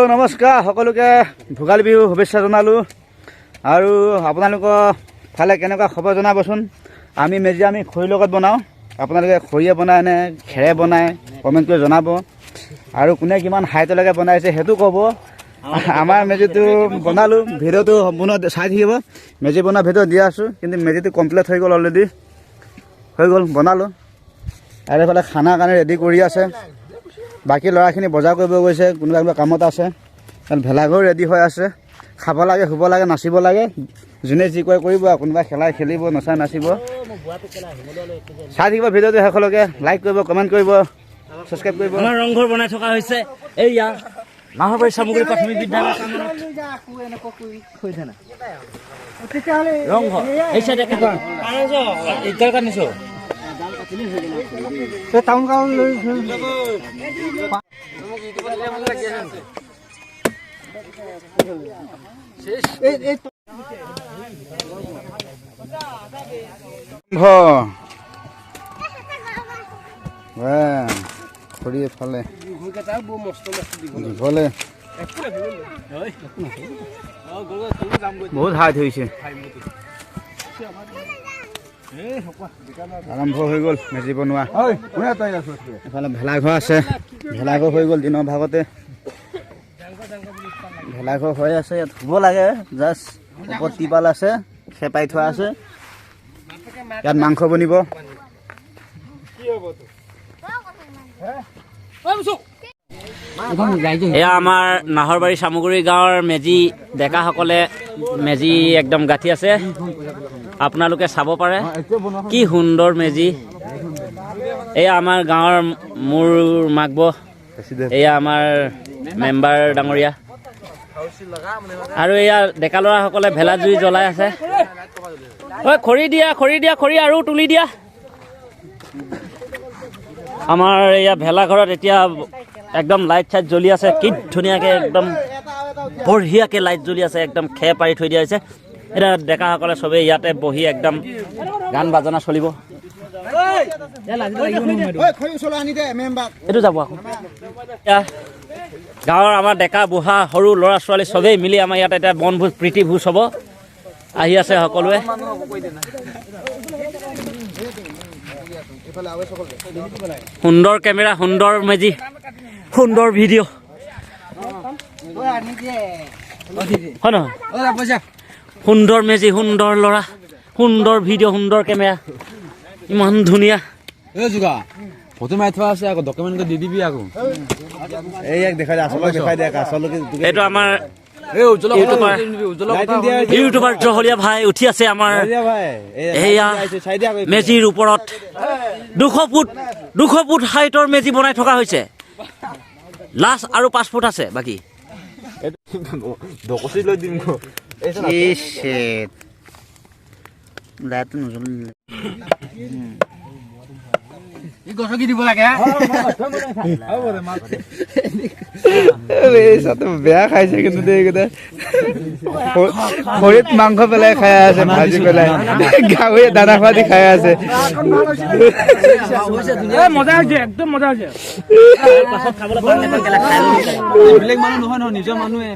Hello', নমস্কাৰ সকলোকে। ভোগালী বিহু শুভেচ্ছা জনালোঁ। আৰু আপোনালোকৰ ফালে কেনেকুৱা খবৰ জনাবচোন। আমি মেজি আমি খৰিৰ লগত বনাওঁ। আপোনালোকে খৰিয়ে বনায় নে খেৰে বনায়, কমেণ্ট কৰি জনাব। আৰু কোনে কিমান হাইটলৈকে বনাইছে সেইটো ক'ব। আমাৰ মেজিটো বনালোঁ, ভিডিঅ'টো সম্পূৰ্ণ চাই থাকিব। মেজি বনোৱা ভিডিঅ' দি আছোঁ, কিন্তু মেজিটো কমপ্লিট হৈ গ'ল, অলৰেডি হৈ গ'ল, বনালোঁ। আৰু এইফালে খানাৰ কাৰণে ৰেডি কৰি আছে। বাকী ল'ৰাখিনি বজাৰ কৰিব গৈছে, কোনোবা কোনোবা কামত আছে। তাত ভেলাঘৰ ৰেডি হৈ আছে। খাব লাগে, শুব লাগে, নাচিব লাগে। যোনে যি কৰে কৰিব আৰু। কোনোবা খেলাই খেলিব, নচাই নাচিব। চাই থাকিব ভিডিঅ'টো শেষলৈকে। লাইক কৰিব, কমেণ্ট কৰিব, ছাবস্ক্ৰাইব কৰিব। আমাৰ ৰংঘৰ বনাই থকা হৈছে এইয়া নাহৰবাৰী চামগুৰি প্ৰাথমিক বিদ্যালয় প্ৰাংগণত। ৰংঘৰ এই চাইডে। কানিছো। টাউন গাঁও লৈ। খৰি এফালে দীঘলে বহুত হাইট হৈছে। আৰম্ভ হৈ গ'ল মেজি বনোৱা। এফালে ভেলাঘৰ আছে। ভেলাঘৰ হৈ গ'ল দিনৰ ভাগতে। ভেলাঘৰ হৈ আছে। ইয়াত শুব লাগে জাষ্ট। ওপৰত টিপাল আছে, খেপাই থোৱা আছে। ইয়াত মাংস বনিব। এয়া আমাৰ নাহৰবাৰী চামগুৰি গাঁৱৰ মেজি। ডেকাসকলে মেজি একদম গাঁঠি আছে। আপোনালোকে চাব পাৰে কি সুন্দৰ মেজি। এয়া আমাৰ গাঁৱৰ মোৰ মাকব, এয়া আমাৰ মেম্বাৰ ডাঙৰীয়া আৰু এয়া ডেকা ল'ৰাসকলে ভেলা জুই জ্বলাই আছে। ঐ, খৰি দিয়া, খৰি দিয়া, খৰি আৰু তুলি দিয়া। আমাৰ এয়া ভেলাঘৰত এতিয়া একদম লাইট চাইট জ্বলি আছে। কি ধুনীয়াকৈ, একদম বঢ়িয়াকৈ লাইট জ্বলি আছে। একদম খেৰ পাৰি থৈ দিয়া হৈছে। এতিয়া ডেকাসকলে চবেই ইয়াতে বহি একদম গান বাজনা চলিব। এইটো যাব আকৌ। এতিয়া গাঁৱৰ আমাৰ ডেকা বুঢ়া, সৰু ল'ৰা ছোৱালী চবেই মিলি আমাৰ ইয়াত এতিয়া বনভোজ, প্ৰীতি ভোজ হ'ব। আহি আছে সকলোৱে। সুন্দৰ কেমেৰা, সুন্দৰ মেজি, সুন্দৰ ভিডিঅ', হয় নহয়? সুন্দৰ মেজি, সুন্দৰ ল'ৰা, সুন্দৰ ভিডিঅ', সুন্দৰ কেমেৰা, ইমান ধুনীয়া। ফটো মাৰি থোৱা আছে আকৌ, ডকুমেণ্ট দি দিবি আকৌ। এই দেখাই দে, আচলক দেখাই দে, আচলকে। এইটো আমাৰ ইউটিউবাৰ জহলীয়া ভাই উঠি আছে আমাৰ এয়া মেজিৰ ওপৰত। 200 ফুট, 200 ফুট হাইটৰ মেজি বনাই থকা হৈছে। লাষ্ট আৰু 5 ফুট আছে বাকী। লৈ দিম। লাইটটো নজ্বলিলে। গছকি দিব লাগে। বেয়া খাইছে কিন্তু দেই এইকেইটা। খৰিত মাংস পেলাই খাই আছে, ভাজি পেলাই গাহৰি দানা খোৱা দি খাই আছে। মজা হৈছে, একদম মজা হৈছে। বেলেগ মানুহ নহয়, নহয়, নিজৰ মানুহে।